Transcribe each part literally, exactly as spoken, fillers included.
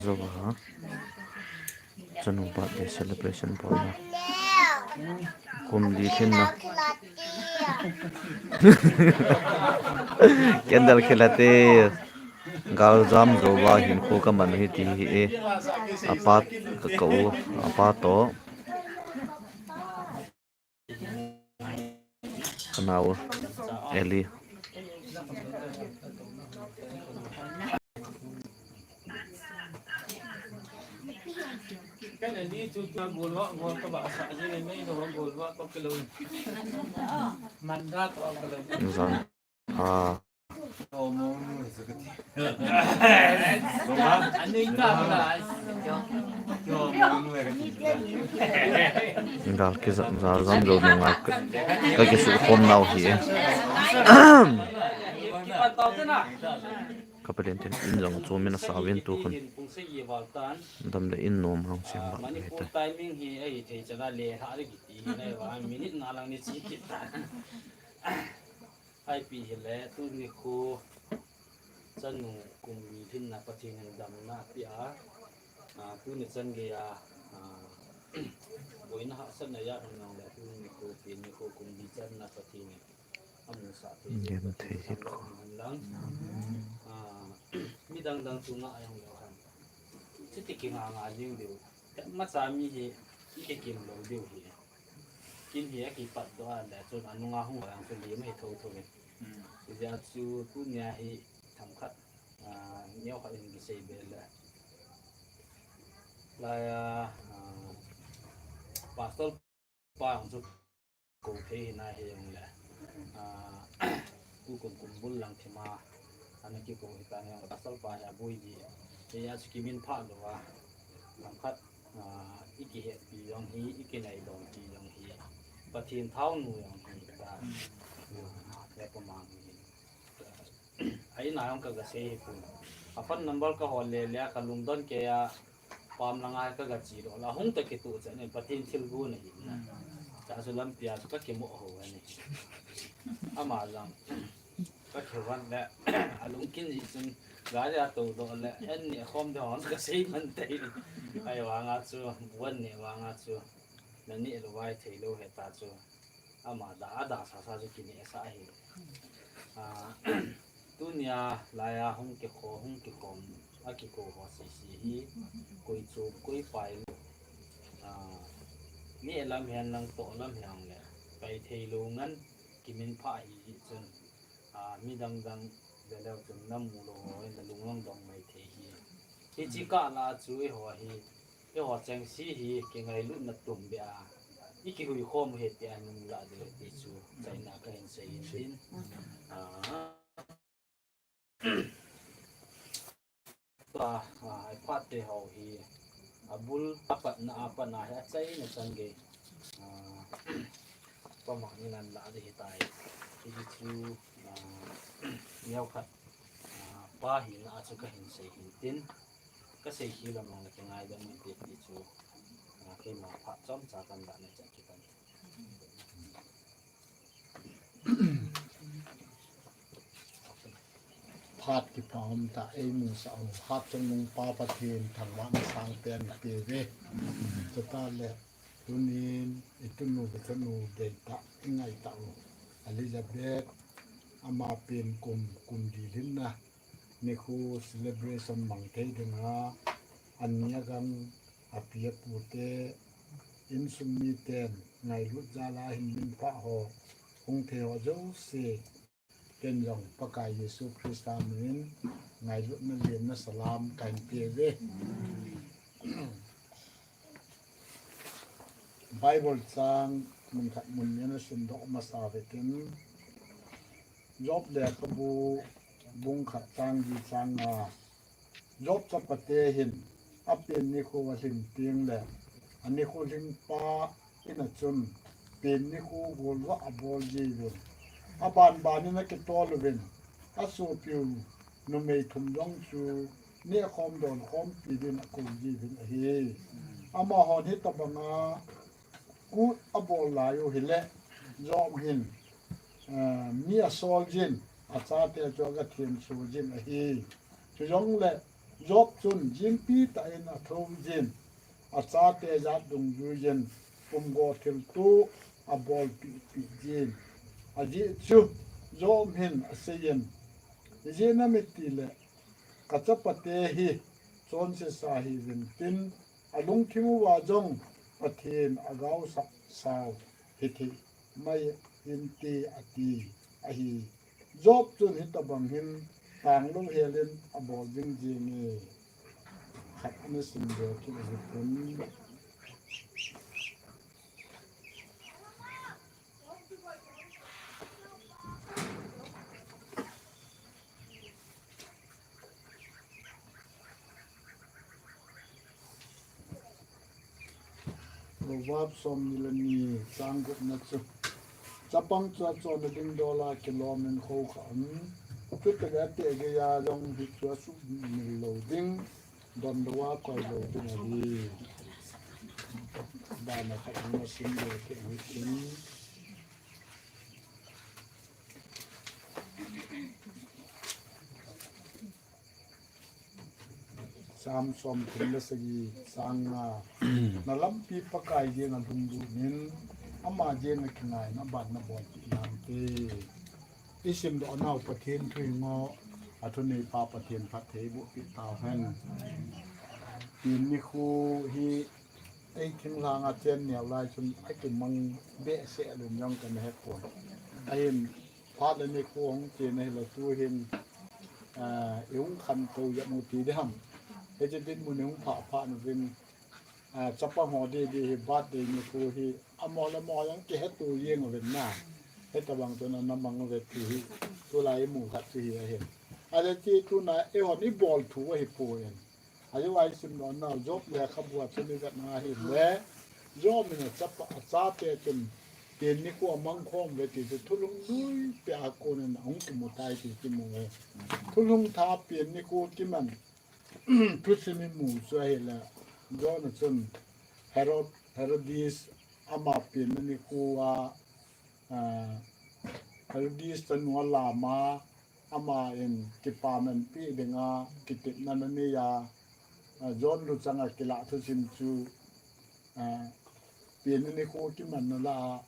Zo ba ha. Chanu birthday celebration bol na. Kum li thin na. Candle khilate. Gal jam zo ba hin khu ka man hi ti hi e. Apa ka, ka u, apa to. Ka nao, Eli. Zan pha. Gal kija, ja jam jou nunga ka, ka kisukhom nau hi e. Ka palen tin in jong chu min asa vin tu khun. Dam le in nom hong siam ba ni ta. Timing hi ahi thei chana le ha ri kiti hi na va minute nga lang ni chi kit ta. Haipi hile, tuni khu chanu kum li lhinna Pathen in damna apeh a, a, tuni chan geiya, a, boina hahsatna a um jongle, tuni khu, pen nikho kum li channa Pathen in amusah thei jeh in Pathen thangvah in lang. A, midang dang chunga a jong leu hen. Chuti kinga nga jing diu. Imacha mi hi, i kikim lou diu hi. Kin hi a kipat doh a le chun a nunga hung vang chu lim hi tho tho le. Hijeh a chu tunia hi themkhat, a, neo khat in kisei be le. Laiya, a, pastor pa jong chu kou thei hi na hi jong le. A, tukum kum bul lang thima ana kikou hi ta jong le pastor pa hi aboi ji. Hijeh a chu kiminphah lou a. Themkhat, a, i kihetpi jong hi, i kingaidam pi jong hi. Pathen thaonu jong hi ta. A, he pa man hi. A in a jong ka, ka sei hi pun. A phone number ka hol le le a ka lungdon kei a pam langa ka, ka che doh la hung ta kitoh chan in Pathen thilgon ahi na. Cha chu lampi a chu ka kimo ho ani. Ama jong ka kivon le a lungkin ji chun gari a tou doh le an ni khom de hon ka sei man tei. Ahivanga chu, bu an neh vanga chu, na neh lou vai thei lou he ta chu. Ama da, a da sa sa chu kineh sa ahi. A, tunia laiya hung kikho, hung kikhom, a kikou ho sisi hi, koi chu, koi pai lou. A, neh lam hen lang toh lam hen le, pai thei lou ngan, kiminphah hi, hi chun. A, midang dang ve leu chun na mu lou ho, na lung lang dong mai thei hi. Hichi kah la chu eiho hi, eiho chengse hi kingailutna tum beh a, i kihui khom u hi tia nung lah diu ti chu, chaina ka hin sei in tin. A, tua, a, i phat te ho hi, a bul, a patna, a patna hi a chaina chan gei. A, Pa mangin an lah ding ahitai. Hichu, ah, neokhat, ah, pa hina a chu ka hin sei hin tin, ka sei hi lam mong le ka ngaidam in te ti chu, ah, keima phat chomcha kan dah na chan kipan. Phat kipa um ta, eimusah u, Hatchungnung Pa Pathen thangvahna sangpen pe ve. Chutah le, tunin i tunu, i tunu deitah, i ngaitah u Elizabeth, ama pen kum, kum li lhinna nikho celebration mang thei dinga, ani agang, api apu te, insung miten ngailut jal a hin minphah ho, hung thei ho jouse, ken jong Pakai Jesu Christa min in ngailutna lenna salam kahin pe uve. Bible chang mun khat mun ni ana simdoh masa uve tin, Job lekhabu bung khat chang li chang nga, Job chapate hin apen nikho alhin teng le, anikho lhingpa in a chun pen nikho golvah abol jiuvin, abanban in akitol uvin, asopiu numei thum jong chu nehkhom donkhompi din akou jiuvin ahi. Amahon hitobanga kut abol lai u hile, Job hin, eh, mi asol jin, achate chu aga themso jin ahi. Chujongle, Job chun jingpi tah in athou jin, achate jat dungjuiyin, pumgo thilto abolpeh peh jin. Ajeh chu Job hin aseiyin, ijeh inem itile, kachapate hi chonse sa hiuvin tin, alungthim uva jong Pathen agaosap sao hithei mai inte ati ahi. Job chun hitobang hin tanglou helin abol jing jenge. Khat ana simdoh kit u hitin. Proverbs somni le ni, chang gupna chu, chapang chu achonna ding dola kilomin khoukhah un, chutile ateh geiya jong hichu asuhmil lou ding, donlouva koilou ding ahi. Bana khat ana simdoh kit u hitin. Sam somthum le sagi, chang nga. Nalampi Pakai jenga lhunglut in, ama jenga kingaina ban nabolpeh nante. Isimdoh nau Pathen thu hi ngo, athuneipa Pathen phatthei eiboh peh tauhen. Pen nikho hi ei thinglhanga chen neo lai chun akimang behseh lun jong kana hepoi. Ahin, phat le nikho hung chena hile tuhin, ah, ihung khantou jep u ti diham. Hiche dinmun ihung phah phat uvin, ah, chapang ho didi hi birthday nikho hi amaho le amaho jong kiheto jeng uvin na. Hitobang chun ana mang uve ti hi tulai imu khat chu hi ahin. Ahile ti tuna eihon ibol thu ahipoi. Ahiuva isimdoh nau Job lekhabua chun ivetna ahile, Job in achapa, achate chun pen nikho amangkhom uve ti chu thulhung nuipeh a konin ahung kimutai ti kimu uve. Thulhung tha pen nikho kiman thusim imu chu ahile, Job in chun Herod, Herodis ama penna nikho a, ah, Herodis chanu alama, aman kipamanpeh dinga kitepna aneiya, ah, John luchanga kilah thusim chu, ah, penna nikho kimanna lah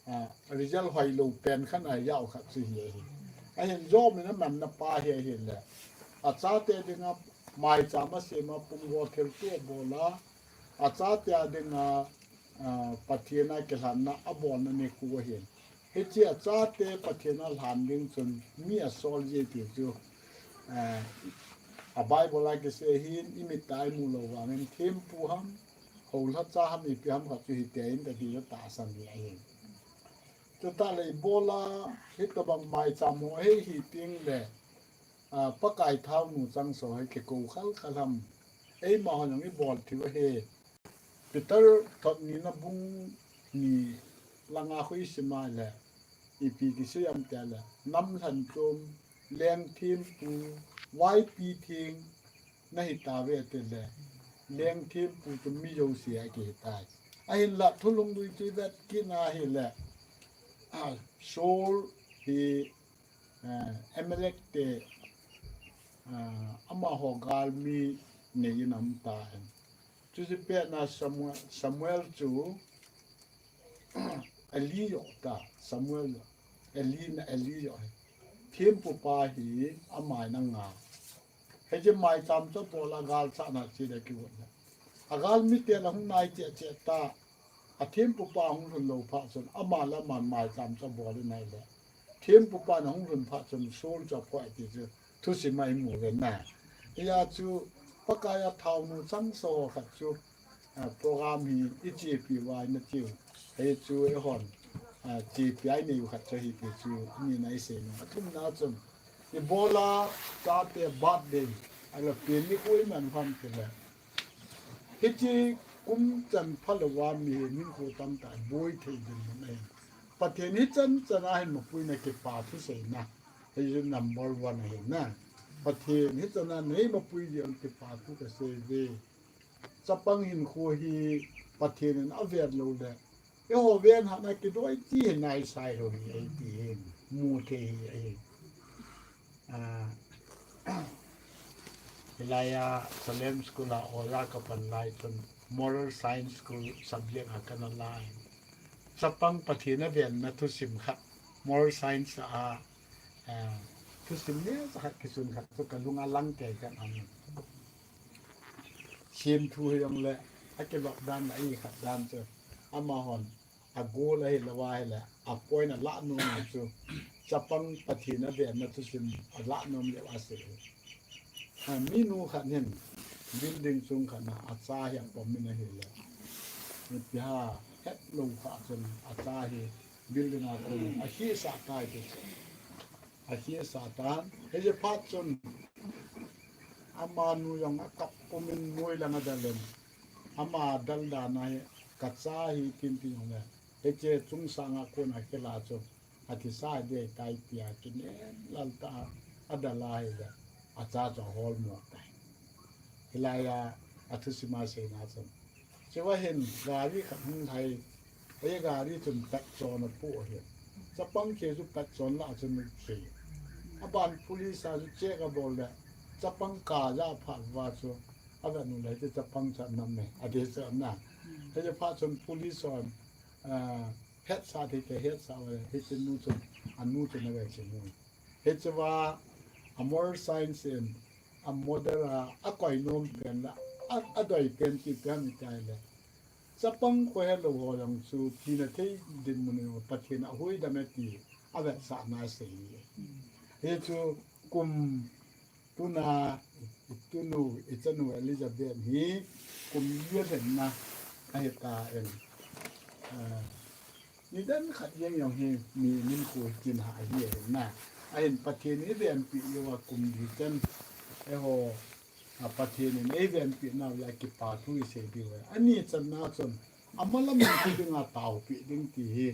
a, ah, result hoilou pen khat ajao khat chu hi ahi. Ahin Job in amanna pa hi ahile, achate dinga maicham asema, pumgo thilto abola, achate a dinga, ah, Pathen a kilhanna abolna nikho ahin. Hiche achate Pathen a lhan ding chun mi asol ji ti chu, ah, a Bible a kisei ahin, imit a imu lou vangin thempu ham, houlhacha ham, ipi ham khat chu hite in kati chu tahsan hi ahin. Chutah le ibola hitobang maicham ho hi hi tengle, ah, Pakai thaonu changso hi kikou khalkhal ham. Eima hon jong ibol theiu ahi. Peter thot nina bung ni langa khu isim a le, ipi kisei ham tile, namlhan chom, lengthempu, vaipi theng, nahitauve tile, lengthempu chu mi jouse akihitai. Ahinla thulhung lui chu ivet kit na hile, ah, Saul hi, ah, Amalek te, ah, amaho galmi neiyin aumtan. Chuche petna Samuel, Samuel chu Eli joh ta, Samuel joh. Eli na Eli joh hi. Thempu pa hi ama in anga. Hiche maicham chu abol a galsatna chele kigotna. Agalmi ten ahung nai cheh cheh ta. Athempu pa ahung lhun lou phat chun ama le ama maicham chu abol in ahile, thempu pan ahung lhun phat chun Saul chu aphoi ti chu thusim a imu uve na. Hia chu Pakai a thaonu changso khat chu, ah, program hi ichepi uva ina cheu. Hichu eihon, ah, chepi a ineiu khat chu ahi ti chu anina isei nom. Athumna chun ibola chate birthday, ahilou pen nikho iman u ham tile, hiche kum chan phalouva mihem hinkho tamtah boi thei dinmun ahi. Pathen hichan chan a hin mapuina kipa thu seina, hichu number one ahi na. Pathen hichan a nei mapui jeh un kipa thu kasei uve. Chapang hinkho hi Pathen in avet lou le, eiho ven hatna kidoi ti hi naisai lou hi ahi ti hi mu thei hi ahi. Ah, Hilaiya Salem School a oja kapan lai chun Moral Science School subject a kana la in. Chapang Pathen avenna thusim khat Moral Science a, eh, thusim neocha khat kisun khat chu kalung a lang kei khat aum in. Semthu hijongle akilop dan a ikhat dan chu amahon a goal ahilou ahile a point alah nom chu chapang Pathen avenna thusim alah nom leu asei. A, minu khat hin building chung khat na acha hi apom in ahile, ipi ham hetlou khat chun acha hi building a kon akhehsah tai ti chu. Akhehsah tan. Hiche phat chun amanu jong akap pum in noi lang adal in, ama dal dan a hi kacha hi tin tin jongle, hiche chungsang a kon akila chu athisa ding tai tia kinem lal tah a adal ahile acha chu ahol mong tai. Hilaiya athusim a seina chun, chua hin gari khat hung lhai, hiche gari chun pet chon apoh ahi. Chapang khe chu pet chon lah a chun ache. Aban police a chu check abol le chapang car ja aphat uva chu avet u le hiche chapang chu anam e, ati chu ana. Hiche phat chun police hon, ah, hetsah thei kei hetsah uva le hiche nu chun, anu chun ave kimu. Hichea a Moral Science in a model a akoi nom pen la, a, adoi pen ti pen ipi ham itile, chapang kho helou ho jong chu thina thei dinmun in Pathen in ahuhdam e ti avetsahna asei e. Hichu kum tuna itunu, ichanu Elizabeth hi kum li alhenna ahitan. Ah, nidan khat jeng jong hi mi min khu kin ha ahi ahin na. Ahin Pathen in eivenpi uva kum li chan, eiho, a, Pathen in eivenpi nau a kipa thu isei diu ahi. Ani channa chun amalam in thu dinga taopi ding ti hi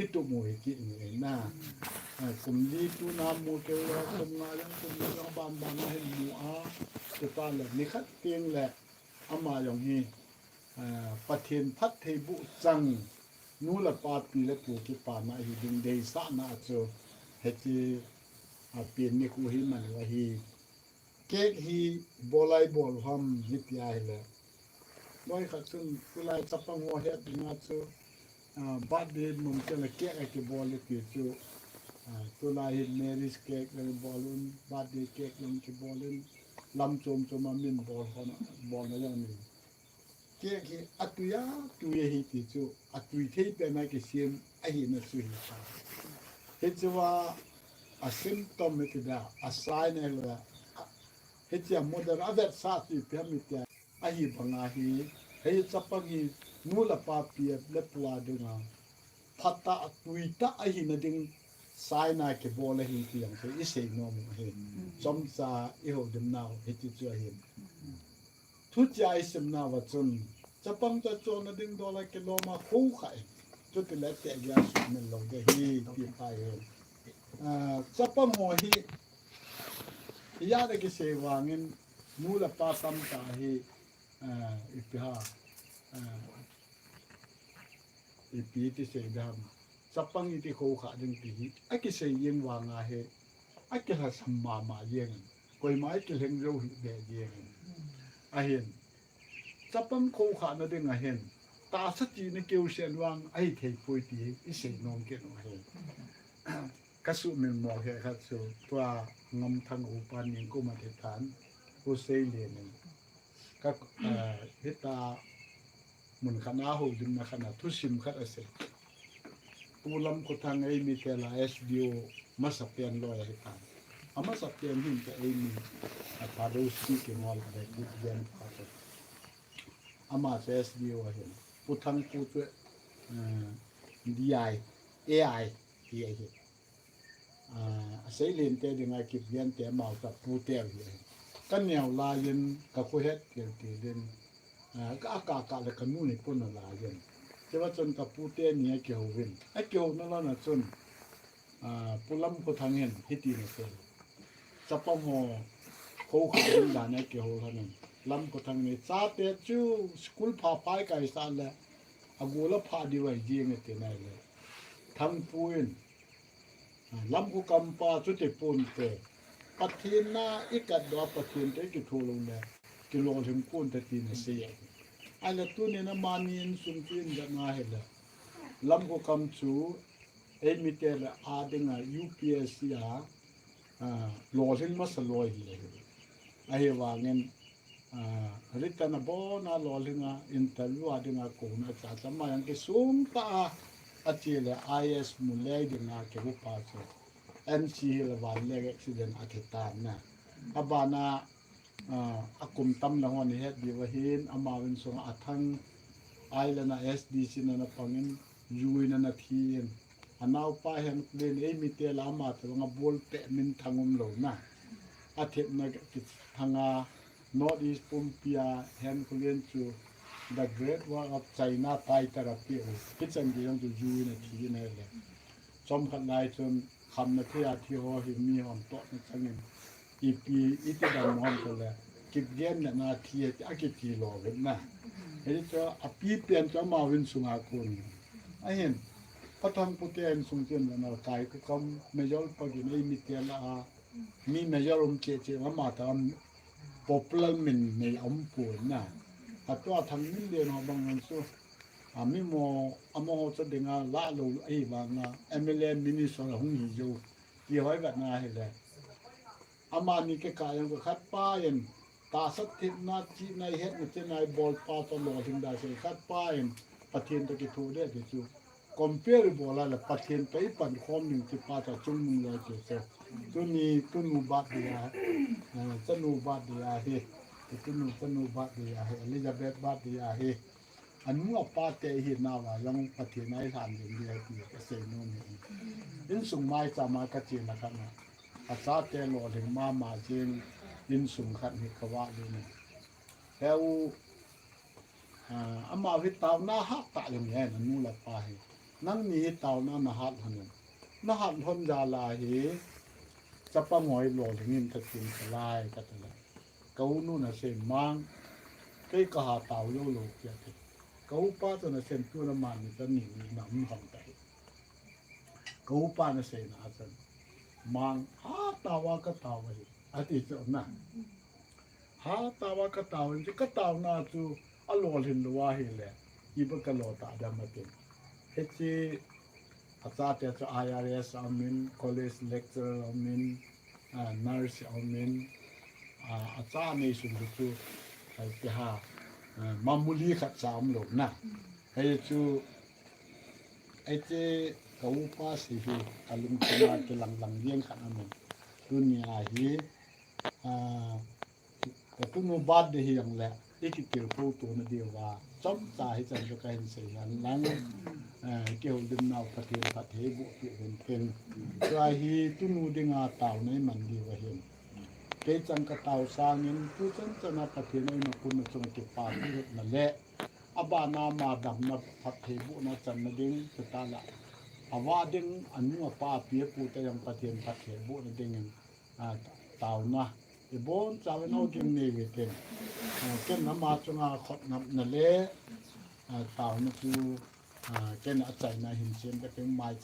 itup u hi kit nge na. A, kum li tuna mu keu a, kum nga jong, kum li jong aban ban a hin mu a, chutah le nikhat teng le ama jong hi, a, Pathen phattheiboh chang, nu le pa, pi le pu kipana hi ding deisahna chu hiche, a, pen nikho hi man u ahi. Cake hi bol a ibol u ham iti ahile, loi khat chun tulai chapang ho het dinga chu, a, birthday mun chun a cake akibol e ti chu, a, tulai hi marriage cake jong bol un, birthday cake jong kibol in, lam chom chom a min bol hon, bolna jong nei. Cake hi atui a tui ahi ti chu, atui thei pen a kisem ahina chu hitai. Hichea a symptom iti da, a sign ahilou a, hichea model avetsah chu ipi ham itia, ahi banga hi, hiche chapang hi nu le pa, pi le pu a dinga phatah a tuitah ahina ding sign a kibol ahi ti jong chu isei nom u ahi. Chomcha ihoulim nau hiti chu ahi. Thuchia isim nauva chun, chapang chu achonna ding dol a kilom a khoukhah in, chutile tehgei a sumil lou ding ahi ti pa hi. Ah, chapang ho hi, ijat a kisei vangin, nu le pa tamtah hi, ah, ipi ham, ah, ipi ti sei ding ham, chapang iti khoukhah ding ti hi akisei jeng vang a hi, akilhasam mama jeng in, koima akilheng jou hih beh jeng in. Ahin, chapang khoukhahna ding ahin, tahsa chihna keu sen vang ahithei poi ti hi isei nom kit u ahi. Kasumil mo he khat chu, tua Ngamthang upa ningkum athi tan, U Seilian in. Ka, ah, hita mun khat a houlimna khat a thusim khat asei. Pu Lamkhothang eimi tel a S D O masapen loi ahitan. Amasapen hin ka eimi, a, Phadou Speak in hol ka dei kit gen pa chu. Ama chu S D O ahin. Pu Thangpu chu, eh, D I, A I ti ahi. Ah, a Seilian te dinga Kipgen te amau chu apute ahi. Ka neo laiyin ka khohet kel kel in, ah, ka, ka, ka le ka nu ni pon a laiyin. Chua chun ka pute ni akihouvin. Akihouna lana chun, ah, Pu Lamkhothang hin hitin asei. Chapang ho khoukhah ding dan a kihou lhonin. Lamkhothang in chate chu school pha pha a kaisah le agol a phah diu ahi jeng e tin ahile. Thangpu in, ah, Lamkhokampa chu tipon te. Pathen na i katdoh a, Pathen toh i kitho lou le, kilolhing ponte tin asei ahi. Ahile tunin amani insung chu in vet na hile, Lamka kam chu eimite le a dinga U P S C a, a, lolhing masa loi hi ahi. Ahivangin, a, written abona lolhing a, interview a dinga kouna cha cha ma jong kisung tah a, ache le I A S mu le dinga kihupa chu N C Hill a vanleng accident a thi tan na. Abana, a, akum tam le hon ihet diu ahin, ama insunga Athang Island a S D C na ana pangin, ju in ana thi in. Anaopa Henkholen eimite le ama tobanga bol peh minthang umlou na. Athepna kithanga North East pumpi a Henkholen chu The Great Wall of China title apeh u. Hichan gei jong chu ju in athi in ahile. Chomkhat lai chun khamna thei a thi ho hi mihon tohna changin ipi, iti dam hon tole, kit gen na na thi a kiti lou vet na. Hichu apipen chu ama insunga kon ahin. Pathangpu te insung chen na kai ka kam Major Pagin eimite la a, mi Major um cheh cheh ama ta popular min nei umpon na. Atua Thangminlen ho bang jong chu, a, mi mo, amaho chu dinga la lou ahivanga M L A minister ahung hi jou ti ho i vet na hile, amani kikah jong khat pa in tahsa thepna, chihna, ihetna, chihna ibol pa toh lolhing da sei, khat pa in Pathen toh kitho de ti chu compare ibol a le Pathen toh ipankhom ding ti pa toh chungnung loi ti chu. Tuni, tunu birthday a, eh, chanu birthday ahi. Tunu, chanu birthday ahi. Elizabeth birthday ahi. Anu apa te ihinauva jong Pathen a ilhan ding ahi ti kasei nom e. Insung maicham a kachena khat na, achate lolhing mama jeng insung khat hi kavah le na. Heu, a, ama hi taona hat tah jong ahi, anu le apa hi. Nangni hi taona nahat lhon em? Nahat lhon jal a hi, chapang ho hi lolhing in katin kalai katile, ka u nun asei, Mang, kei kaha tao jou lou pi ati. Ka upa chun asei, tuna mani chun ni ni na um lhon tahi. Ka upa in aseina a chun, Mang, hatah a katao ahi, ati chu na. Hatah a katao in chu, kataona chu alolhin lou ahile, ipi kalo ta dem atin. Hiche achate chu I R S aumin, college lecturer aumin, a, nurse aumin, a, acha neisun chu, a, keiha, a, mamuli khat cha umlou na. Hichu, hiche ka upa sei hi, kalungthim a kilang lang jeng khat aum in. Tuni a hi, a, ka tunu birthday hi jongle, ikitilkhou tona diuva chomcha hichan chu kahin sei hen lang, a, kihoulimnau Pathen phatthei boh peh uvin tin. Tua hi tunu dinga taona iman diu ahin. Kei chan katao sangin, tuchan chana Pathen a eima puna chunga kipathu hetna le, abana ama damna phatthei bohna channa ding, chutah le, avah ding, anu apa api apu te jong Pathen phatthei bohna dingin, a, taona ibonchauvin ogin nei uve tin. A, ken ama chunga khut ngapna le, a, taona chu, a, ken achaina hin sem kating, maicham